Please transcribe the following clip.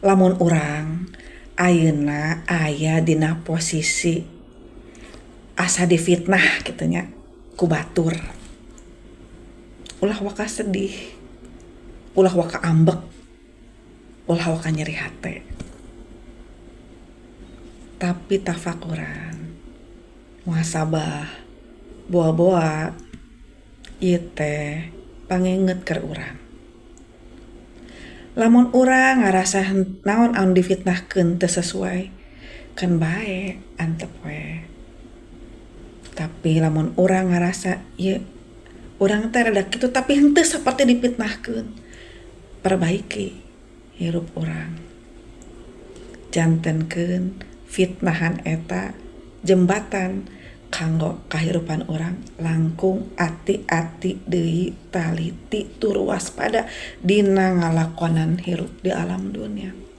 Lamun urang ayeuna aya dina posisi asa difitnah kitu nya ku batur, ulah waka sedih, ulah waka ambek, ulah waka nyeri hate, tapi tafakuran, muhasabah, boa-boa ieu teh panginget keur urang. Lamun urang ngarasa naon anu difitnahkeun teu sesuai, keun bae antep we. Tapi lamun urang ngarasa ieu urang teh rada kitu tapi henteu saperti dipitnahkeun, perbaiki hirup urang. Jantenkeun fitnahan eta jembatan kanggo kahirupan urang langkung ati-ati deui, taliti tur waspada dina ngalakonan hirup di alam dunia.